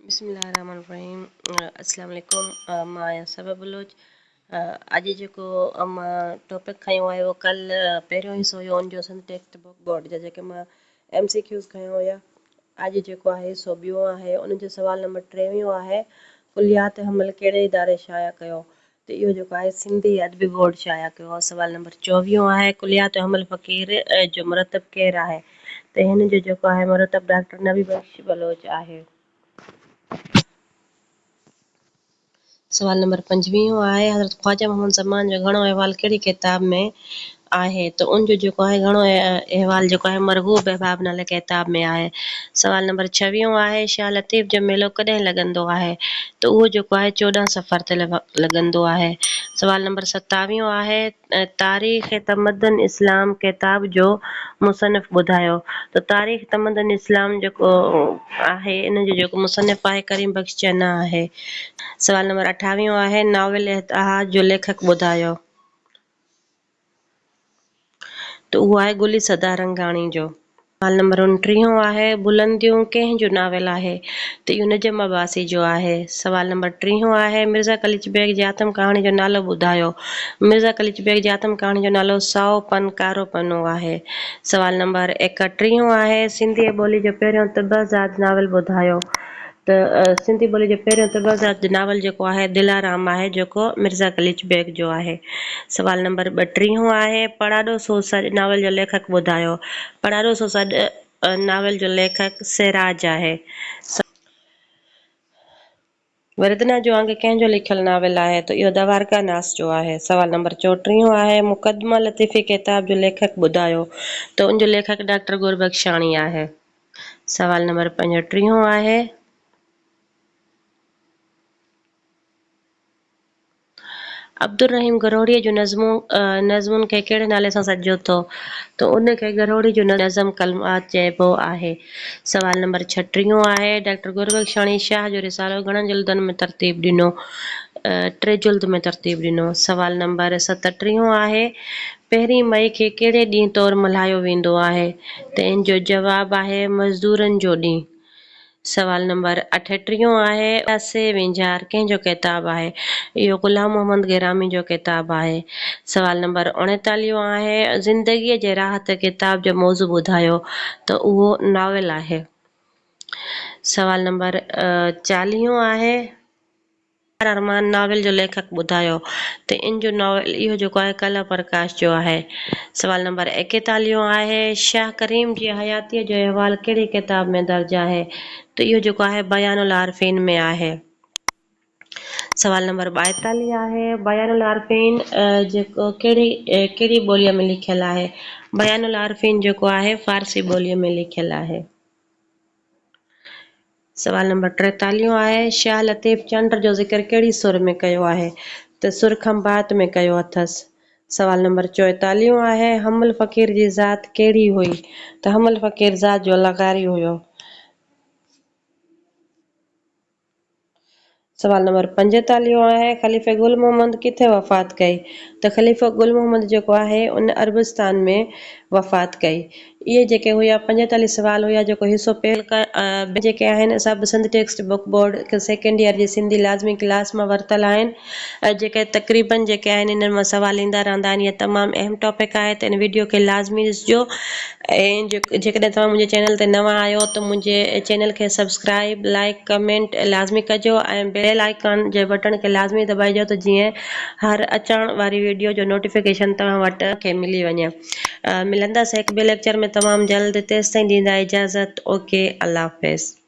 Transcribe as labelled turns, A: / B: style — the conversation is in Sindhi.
A: بسم الله الرحمن الرحيم السلام عليڪم مان آهيان صبا بلوچ اڄ جيڪو مان ٽاپڪ کنيو آهي اهو ڪل پهريون حصو هيو ان جو سنڌ ٽيڪسٽ بڪ بورڊ جا جيڪي مان ايم سي ڪيوز کنيو هيا اڄ جيڪو آهي سو ٻيو آهي ان جو سوال نمبر ٽيويهون آهي ڪليات حمل ڪهڙي اداري شايع ڪيو ته اهو جيڪو آهي سنڌي ادبي بورڊ شايع ڪيو سوال نمبر چوويهون آهي ڪليات حمل فقير جو مرتب ڪير آهي ته هن جو جيڪو آهي مرتب ڊاڪٽر نبي بخش بلوچ آهي. سوال نمبر پنجويهون آهي، حضرت خواجه محمد زمان جو گهڻو احوال ڪهڙي ڪتاب ۾ آهي؟ ته ان جو جيڪو آهي گهڻو احوال جيڪو آهي مرغوب احباب نالي ڪتاب ۾ آهي. سوال نمبر ڇويهون آهي، شاهه لطيف جو ميلو ڪڏهن لڳندو آهي؟ ته اهو جيڪو آهي 14 صفر تي لڳندو آهي. سوال نمبر ستاويهون آهي، تاريخ تمدن اسلام ڪتاب جو مصنف ٻڌايو ته تاريخ تمدن اسلام جيڪو آهي ان جو جيڪو مصنف آهي ڪريم بخش چنا آهي. سوال نمبر اٺاويهون آهي ناول اتحاد جو ليکڪ ٻڌايو ته اهو آهي گلي سدارنگاڻي جو. سوال نمبر اڻٽيهون آهي، بلنديون ڪنهن جو ناول آهي؟ ته اهو نجم عباسي جو آهي. سوال نمبر ٽيهون آهي، مرزا قليچ بيگ جي آتم ڪهاڻي جو نالو ٻڌايو؟ مرزا قليچ بيگ جي آتم ڪهاڻي جو نالو سائو پن ڪارو پنو آهي. سوال نمبر ايڪٽيهون آهي، سنڌيء ٻولي جو پهريون طبعزاد ناول ٻڌايو؟ ته سنڌي ٻولي جو پهريون طبعزاد ناول جيڪو آهي دلارام آهي جيڪو مرزا قليچ بيگ جو آهي. سوال نمبر ٻٽيهون آهي پڙاڏو سو سڏ ناول جو ليکڪ ٻڌايو؟ پڙاڏو سو سڏ ناول جو ليکڪ سراج آهي. وردنا جو انگ ڪنهن جو لکيل ناول آهي؟ ته اهو دوارڪا ناس جو آهي. سوال نمبر چوٽيهون آهي مقدمه لطيفي ڪتاب جو ليکڪ ٻڌايو؟ ته ان جو ليکڪ ڊاڪٽر گربخشاڻي آهي. سوال نمبر پنجٽيهون آهي. عبدالرحيم گرهوڙيء جون نظمون نظمن کي ڪهڙي نالي سان سڏجو ٿو؟ ته ان کي گرهوڙي جو نظم ڪلمات چئبو آهي. سوال نمبر ڇٽيهون آهي. ڊاڪٽر گربخشاڻي شاهه جو رسالو گهڻن جلدن ۾ ترتيب ڏنو؟ ٽي جلد ۾ ترتيب ڏنو. سوال نمبر ستٽيهون آهي. پهرين مئي کي ڪهڙي ڏينهن طور ملهايو ويندو آهي؟ ته ان جو جواب آهي مزدورن جو ڏينهن. سوال نمبر اٺٽيهون آهي سي وينجهار ڪنهن جو ڪتاب آهي؟ اهو غلام محمد گرامي جو ڪتاب آهي. سوال نمبر اڻيتاليهون آهي زندگيء جي راهه تي ڪتاب جو موضوع ٻڌايو؟ ته اهو ناول آهي. سوال نمبر چاليهون آهي. ارمان ناول جو ليکڪ ٻڌايو ته ان جو ناول اهو جيڪو آهي ڪلا پرڪاش جو آهي. سوال نمبر ايڪيتاليهون آهي شاهه ڪريم جي حياتيء جو احوال ڪهڙي ڪتاب ۾ درج آهي؟ ته اهو جيڪو آهي بيان العارفين ۾ آهي. سوال نمبر ٻائيتاليهه آهي بيان العارفين جيڪو ڪهڙي ڪهڙي ٻوليء ۾ لکيل آهي؟ بيان العارفين جيڪو آهي فارسي ٻوليء ۾ لکيل آهي. سوال نمبر ٽيتاليهون آهي، شاهه لطيف چنڊ جو ذڪر ڪهڙي سر ۾ ڪيو آهي؟ ته سر کنڀات ۾ ڪيو اٿس. سوال نمبر چوئيتاليهون آهي، حمل فقير جي ذات ڪهڙي هئي؟ ته حمل فقير ذات جو لغاري هيو. سوال نمبر پنجيتاليهون آهي، خليفي گل محمد ڪٿي وفات ڪئي؟ ته خليفو گل محمد جيڪو آهي ان عربستان ۾ وفات ڪئي. اهي جيڪي هيا پنجيتاليهه سوال هيا جيڪو حصو پهريون جيڪي آهن سڀ Sindh text book board second year جي سنڌي لازمي ڪلاس مان ورتل آهن ۽ جيڪي تقريبن جيڪي آهن انهن مان سوال ايندا رهندا آهن اهي تمام اهم ٽاپڪ آهي ته ان وڊيو کي لازمي ڏسجو ۽ جيڪڏهن توهان منهنجي چينل تي نوان آهيو ته منهنجي چينل کي سبسڪرائب لائڪ ڪمينٽ لازمي ڪجو ۽ بيل آئيڪان جي بٽڻ کي لازمي دٻائجو ته جيئن هر اچڻ واري ويڊيو جو نوٽيفڪيشن توهان وٽ کي ملي وڃي ملندس هڪ ٻئي ليڪچر ۾ تمام جلد تيستائين ڏيندا اجازت اوڪي الله حافظ.